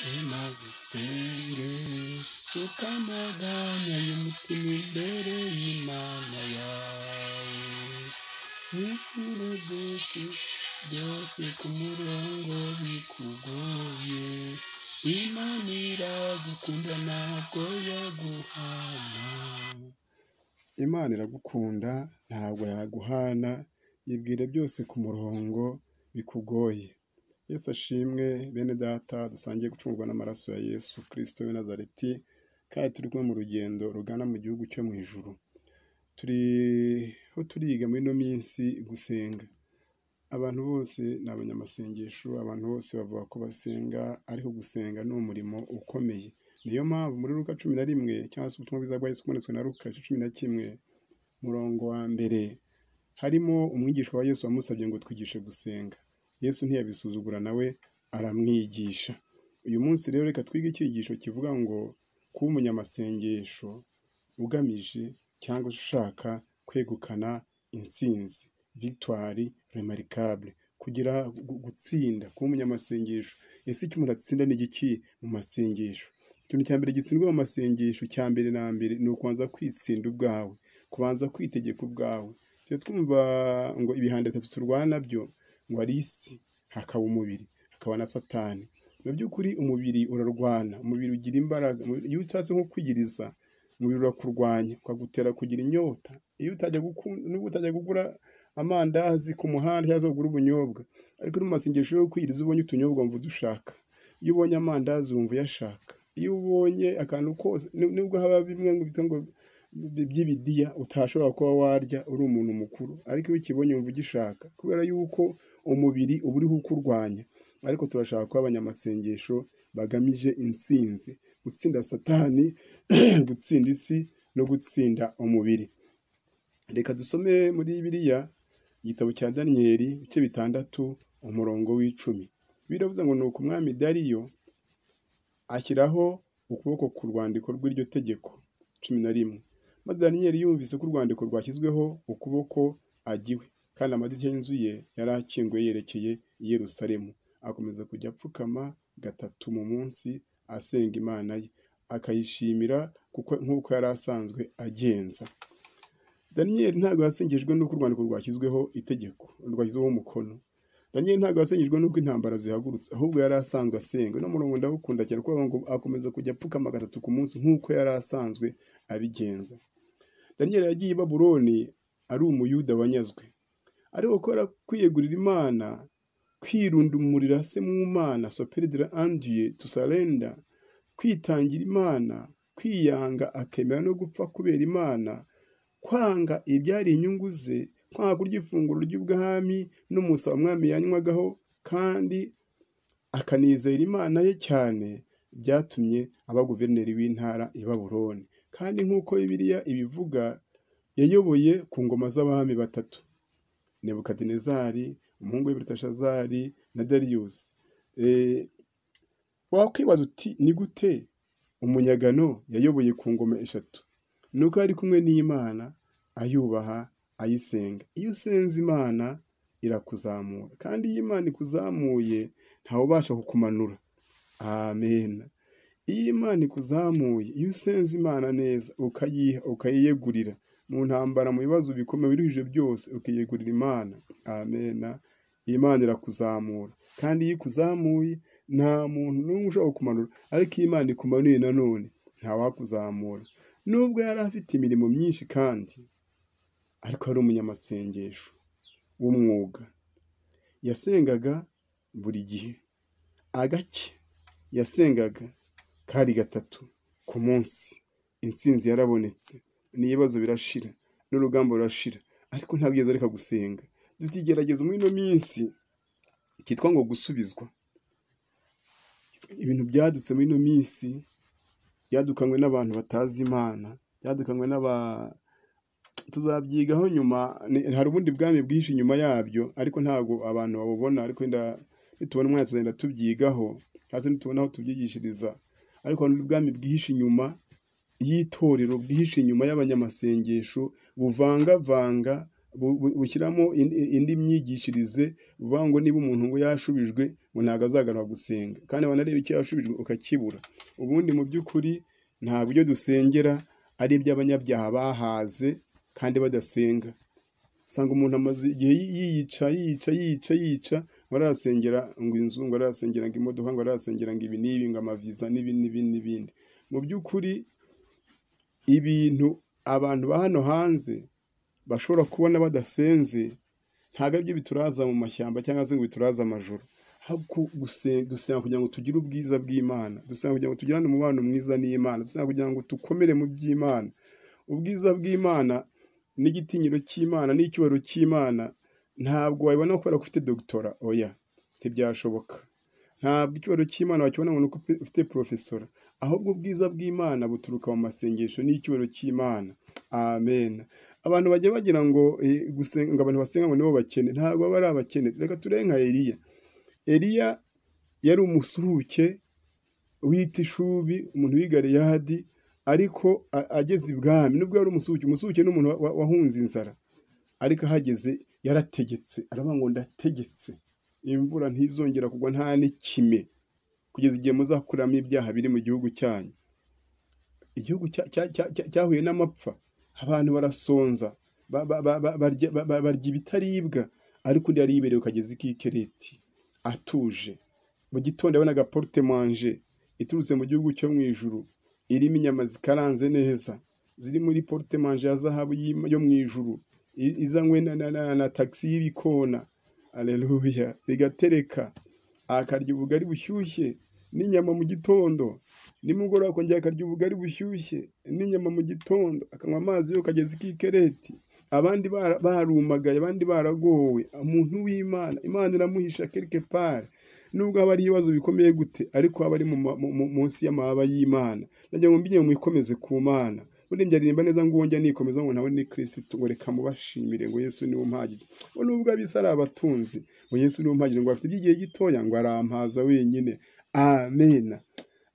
Maze usenge, suka amaganya y'umutima imbere y'Imana yawe. Yibwire byose byose ku murongo bikugoye. Imana iragukunda ntabwo yaguhana. Imana iragukunda ntabwo yaguhana, yibwire byose ku murongo bikugoye. Yesu ashimwe bene data dusangiye gucungurwa n'amaraso ya Yesu Kristo w'i Nazareti, kandi turi kumwe mu rugendo rugana mu gihugu cyo mu ijuru. Turiho turiga muri ino minsi gusenga. Abantu bose ni abanyamasengesho, abantu bose bavuga ko basenga, ariko gusenga ni umurimo ukomeye. Niyo mpamvu muri Luka 11 cyangwa se ubutumwa bwiza bwa Yesu kubonetswe na Luka 11 murongo wa mbere, harimo umwigishwa wa Yesu wamusabye ngo twigishe gusenga. Yesu ntiyabisuzugura nawe aramwigisha. Uyu munsi rero reka twige icyigisho kivuga ngo kuba umunyamasengesho ugamije cyangwa ushaka kwegukana intsinzi, victoire remarquable, kugira gutsinda, kuba umunyamasengesho. Ese icyo umuntu atsinda ni igiki mu masengesho? Ikintu cya mbere gitsindwa mu masengesho cya mbere na mbere ni ukubanza kwitsinda ubwawe, kubanza kwitegeka ubwawe. Tujya twumva ngo ibihanda bitatu turwana nabyo, ngo hari isi, hakaba umubiri, hakaba na Satani. Mu by'ukuri umubiri urarwana, umubiri ugira imbaraga. Iyo ushatse nko kwiyiriza, umubiri urakurwanya, ukagutera kugira inyota. Iyo utajya nubwo utajya kugura amandazi ku muhanda cyangwa se ugura ubunyobwa, ariko uri mu masengesho yo kwiyiriza ubonye utunyobwa wumva udushaka. Iyo ubonye amandazi wumva uyashaka. Iyo ubonye akantu kose, nubwo haba bimwe ngo by'ibidiya utashobora kuba warya uri umuntu mukuru, ariko iyo ukibonye wumva ugishaka, kubera yuko umubiri uba uriho ukurwanya. Ariko turashaka kuba abanyamasengesho bagamije intsinzi, gutsinda Satani, gutsinda isi no gutsinda umubiri. Reka dusome muri Bibiliya igitabo cya Daniyeli ibice 6 umurongo w'10. Biravuze ngo nuko umwami Dariyo ashyiraho ukuboko ku rwandiko rw'iryo tegeko. 11. Maze Daniyeli yumvise ko urwandiko rwashyizweho ukuboko agiwe, kandi amadirishya y'inzu ye yari akinguye yerekeye i Yerusalemu. Akomeza kujya apfukama 3 mu munsi asenga Imana ye, akayishimira kuko nk'uko yari asanzwe agenza. Daniyeli ntabwo yasengejwe n'uko urwandiko rwashyizweho itegeko, rwashyizweho umukono. Daniyeli ntabwo yasengejwe n'uko intambara zihagurutse, ahubwo yari asanzwe asenga. Uno murongo ndawukunda cyane kuko ngo akomeza kujya apfukama 3 ku munsi nk'uko yari asanzwe abigenza. Daniyeli yagiye i Babuloni ari umuyuda wanyazwe, ariko kubera kwiyegurira Imana, kwirundumurira se mu Mana, se perdre en Dieu, to surrender, kwitangira Imana, kwiyanga akemera no gupfa kubera Imana, kwanga ibyari inyungu ze, kwanga kurya ifunguro ry'ubwami n'umusaba umwami yanywagaho, kandi akanizera Imana ye cyane, byatumye aba guverineri w'intara i Babuloni. Kandi nk'uko Bibiliya ibivuga, yayoboye ku ngoma z'abami 3, Nebukadinezari, umuhungu we Beluteshazari na Dariyusi. Wakwibaza uti ni gute umunyagano yayoboye ku ngoma 3? Nuko yari kumwe n'Imana, ayubaha, ayisenga. Iyo usenze Imana irakuzamura, kandi iyo Imana ikuzamuye ntawubasha kukumanura. Amen. Iyo Imana ikuzamuye, iyo usenze Imana neza, ukayiha, ukayiyegurira mu ntambara, mu bibazo bikomeye wiruhije byose, ukiyegurira Imana. Amen. Imana irakuzamura, kandi iyo ikuzamuye nta muntu n'umwe ushobora kukumanura, ariko iyo Imana ikumanuye nanone ntawakuzamura. Nubwo yari afite imirimo myinshi kandi, ariko ari umunyamasengesho w'umwuga. Yasengaga buri gihe. Agake yasengaga kari 3 ku munsi. Intsinzi yarabonetse, n'ibibazo birashira, n'urugamba rurashira, ariko ntabwo yigeze areka gusenga. Dufite igeragezo muri ino minsi cyitwa ngo gusubizwa. Ibintu byadutse muri ino minsi byadukanywe n'abantu batazi Imana, byadukanywe tuzabyigaho nyuma. Hari ubundi bwami bwinshi nyuma yabyo, ariko ntabwo abantu babubona, ariko nitubona umwanya tuzagenda tubyigaho, hasi nitubona aho tubyigishiriza. Ariko hari ubwami bwihishe inyuma y'itorero, bwihishe inyuma y'abanyamasengesho, buvangavanga bushyiramo indi myigishirize, buvuga ngo niba umuntu ngo yashubijwe ngo ntabwo azagaruka gusenga, kandi wanareba icyo yashubijwe ukakibura. Ubundi mu by'ukuri ntabwo ibyo dusengera ari iby'abanyabyaha bahaze kandi badasenga. Usanga umuntu amaze igihe yiyica yiyica yiyica yiyica, ngo arasengera ngo inzu, ngo arasengera ngo imodoka, ngo arasengera ngo ibi n'ibi, ngo amaviza n'ibi n'ibi n'ibindi. Mu by'ukuri ibintu abantu ba hano hanze bashobora kubona badasenze ntabwo aribyo bituraza mu mashyamba cyangwa se ngo bituraze amajoro. Dusenga kugira ngo tugire ubwiza bw'Imana, dusenga kugira ngo tugirane umubano mwiza n'Imana, dusenga kugira ngo dukomere mu by'Imana. Ubwiza bw'Imana n'igitinyiro cy'Imana n'icyubahiro cy'Imana ntabwo wabibona kubera ko ufite dogitora, oya, ntibyashoboka. Ntabwo icyubahiro cy'Imana wakibona ngo nuko ufite porofesora, ahubwo ubwiza bw'Imana buturuka mu masengesho n'icyubahiro cy'Imana. Amen. Abantu bajya bagira ngo gusenga, abantu basenga ngo nibo bakene, ntabwo baba ari abakene. Reka turebe nka Eliya. Eliya yari umusuhuke wita ishubi, umuntu w'i Galeyadi, ariko ageze ibwami, nubwo yari umusuhuke, umusuhuke ni umuntu wahunze inzara, ariko ahageze yarategetse, aravuga ngo ndategetse, imvura ntizongera kugwa nta n'ikime, kugeza igihe muzakuramo ibyaha biri mu gihugu cyanyu. Igihugu cyahuye n'amapfa, abantu barasonza, barya ibitaribwa, ariko undi yari yibereye ukageza ikikereti atuje. Mu gitondo yabonaga porte manger iturutse mu gihugu cyo mu ijuru, irimo inyama zikaranze neza, ziri muri porte manger ya zahabu yo mu ijuru, izanywe na taxi y'ibikona. Aleluya! Bigatereka, akarya ubugari bushyushye n'inyama mu gitondo, nimugoroba akongera akarya ubugari bushyushye n'inyama mu gitondo, akanywa amazi yo kageza ikikereti. Abandi barumagaye, abandi baragowe. Umuntu w'Imana, Imana iramuhisha quelque part, nubwo haba ari ibibazo bikomeye gute, ariko haba ari munsi y'amababa y'Imana. Ndagira ngo mbinye mwikomeze ku Mana. Burya aririmba neza ngo wongera nikomeza ngo nawe ni Kristo, ngo reka mubashimire ngo Yesu niwe umpagije. Ngo nubwo abisi ari abatunzi, ngo Yesu niwe umpagije, ngo afite igihe gitoya, ngo arampaza wenyine. Amen.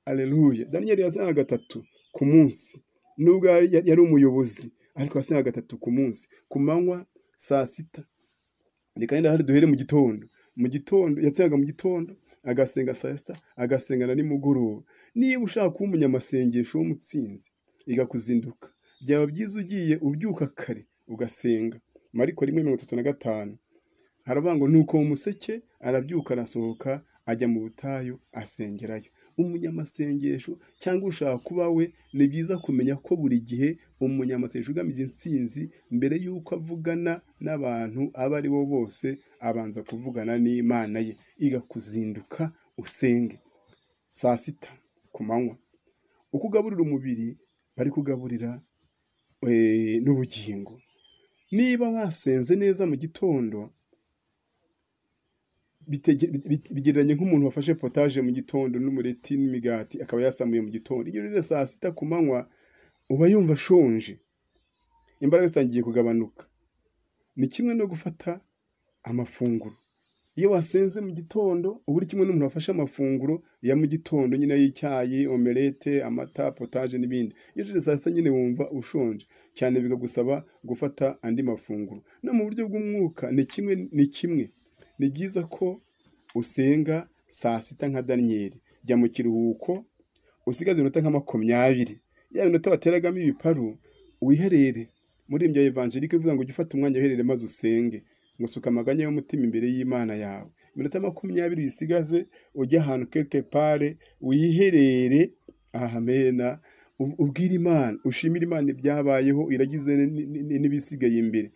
Aleluya. Daniel yasengaga gatatu ku munsi, nubwo yari umuyobozi, ariko yasengaga gatatu ku munsi, ku manywa saa sita. Reka yenda hari duhere mu gitondo. Mu gitondo yasengaga mu gitondo, agasenga saa sita, agasenga na nimugoroba. Niba ushaka kuba umunyamasengesho w'umutsinzi, iga kuzinduka. Byaba byiza ugiye ubyuka kare ugasenga. Mariko 1:35 haravuga ngo nuko mu museke arabyuka arasohoka ajya mu butayu asengerayo. Umunyamasengesho cyangwa ushaka kuba we, ni byiza kumenya ko buri gihe umunyamasengesho ugamije intsinzi, mbere y'uko avugana n'abantu abo ari bo bose, abanza kuvugana n'Imana ye. Iga kuzinduka usenge saa sita ku manywa. Uko ugaburira umubiri bari kugaburira n'ubugingo. Niba wasenze neza mu gitondo, bigereranye nk'umuntu wafashe potaje mu gitondo n'umureti n'imigati akaba yasamuye mu gitondo. Iyo rero saa sita ku manywa uba yumva ashonje, imbaraga zitangiye kugabanuka. Ni kimwe no gufata amafunguro. Iyo wasenze mu gitondo uba uri kimwe n'umuntu wafashe amafunguro ya mu gitondo nyine y'icyayi, omelette, amata, potaje n'ibindi. Iyo rero saa sita nyine wumva ushonje cyane, bikagusaba gufata andi mafunguro. No mu buryo bw'umwuka ni kimwe, ni kimwe. Ni byiza ko usenga saa sita nka Daniel. Jya mu kiruhuko usigaze iminota nka 20, ya minota bateragamo ibiparu wiherere. Muri ibyo evangelike ivuga ngo ujye ufata umwanya wiherere maze usenge, ngo suka amaganya y'umutima imbere y'Imana yawe. Iminota 20 uyisigaze ujye ahantu quelque part wiherere. Amena. Ubwire Imana, ushimire Imana ibyabayeho, iragize n'ibisigaye imbere.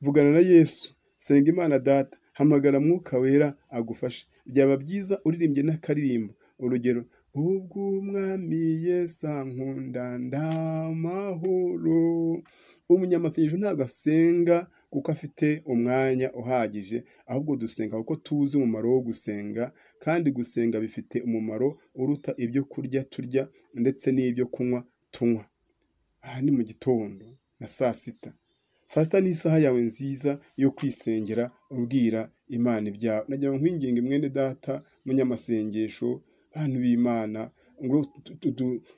Vugana na Yesu, senga Imana Data, hamagara Mwuka Wera agufashe. Byaba byiza uririmbye n'akaririmbo, urugero ubwo Umwami Yesu ankunda ndamahoro. Umunyamasengesho ntabwo asenga kuko afite umwanya uhagije, ahubwo dusenga kuko tuzi umumaro wo gusenga, kandi gusenga bifite umumaro uruta ibyo kurya turya ndetse n'ibyo kunywa tunywa. Aha ni mu gitondo na saa sita. Saa sita ni isaha yawe nziza yo kwisengera ubwira Imana ibyawe. Nagira ngo nkwinginge mwene data munyamasengesho, bantu b'Imana, ngo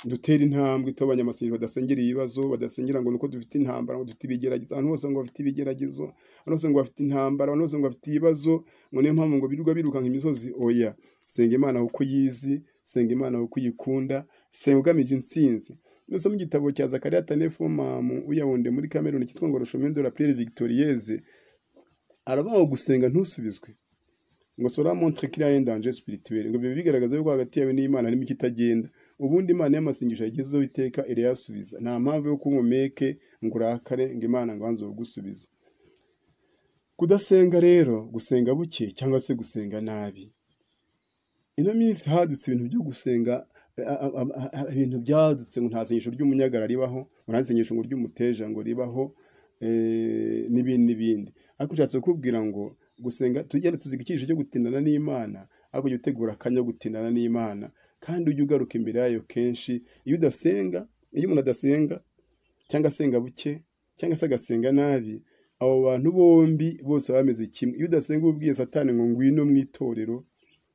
dutere intambwe tuba abanyamasengesho badasengera ibibazo, badasengera ngo nuko dufite intambara, ngo dufite ibigeragezo. Abantu bose ngo bafite ibigeragezo, abantu bose ngo bafite intambara, abantu bose ngo bafite ibibazo, ngo niyo mpamvu ngo birirwa birukanka imisozi. Oya, senga Imana kuko uyizi, senga Imana kuko uyikunda, senga ugamije intsinzi. Nusoma igitabo cya Zakaria Tanefu Mamu uyawunde muri Cameroon cyitwa ngo Le Chemin de la Prière Victorieuse, aravuga ngo gusenga ntusubizwe, ngo cela montre qu'il y a un danger spirituel, ngo biba bigaragaza yuko hagati yawe n'Imana harimo ikitagenda. Ubundi Imana y'amasengesho yagezeho iteka irayasubiza, nta mpamvu yo kuba umumeke ngo urakare ngo Imana ngo banze kugusubiza. Kudasenga rero, gusenga buke cyangwa se gusenga nabi. Ino minsi hadutse ibintu byo gusenga, ibintu byadutse ngo nta sengesho ry'umunyagara ribaho, ngo nta sengesho ngo ry'umuteja ngo ribaho, n'ibindi n'ibindi. Ariko ushatse kukubwira ngo gusenga, tugenda tuziga icyigisho cyo gutindana n'Imana, ariko ujye utegura akanya ko gutindana n'Imana, kandi ujye ugaruka imbere yayo kenshi. Iyo udasenga, iyo umuntu adasenga cyangwa asenga buke cyangwa se agasenga nabi, abo bantu bombi bose bameze kimwe. Iyo udasenga ubwiye Satani ngo ngwino mu itorero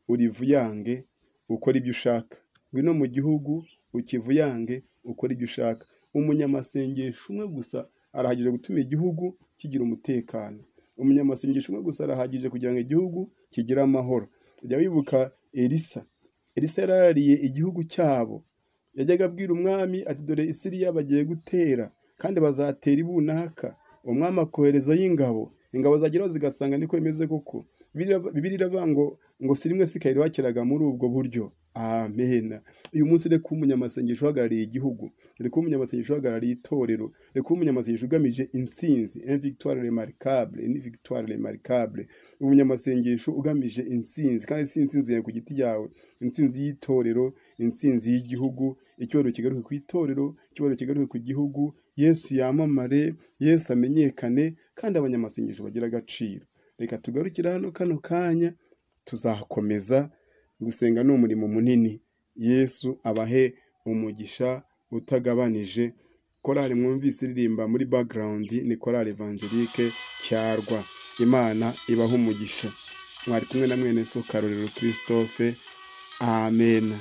urivuyange ukora ibyo ushaka, ngwino mu gihugu ukivuyange ukora ibyo ushaka. Umunyamasengesho umwe gusa arahagije gutuma igihugu kigira umutekano. Umunyamasengesho umwe gusa arahagije kugira ngo igihugu kigire amahoro. Ujya wibuka Elisa. Elisa yararariye igihugu cyabo, yajyaga abwira umwami ati dore Isiriya bagiye gutera kandi bazatera ibunaka. Umwami akoherezayo ingabo, ingabo zageraho zigasanga niko bimeze koko. Bibiliya iravuga ngo si rimwe si kabiri bakiraga muri ubwo buryo. Amen. Uyu munsi reka umunyamasengesho uhagarariye igihugu, reka umunyamasengesho uhagarariye itorero, reka umunyamasengesho ugamije intsinzi, une victoire remarquable, une victoire remarquable. Umunyamasengesho ugamije intsinzi, kandi si intsinzi yawe ku giti cyawe, intsinzi y'itorero, intsinzi y'igihugu, icyubahiro kigaruke ku itorero, icyubahiro kigaruke ku gihugu, Yesu yamamare, Yesu amenyekane, kandi abanyamasengesho bagira agaciro. Reka tugarukire hano kano kanya, tuzakomeza. Gusenga ni umurimo munini. Yesu abahe umugisha utagabanije. Korali mwumvise iririmba muri background ni Korali Evangelique Cyarwa. Imana ibahe umugisha. Mwari kumwe na mwene so Karorero Christophe. Amen.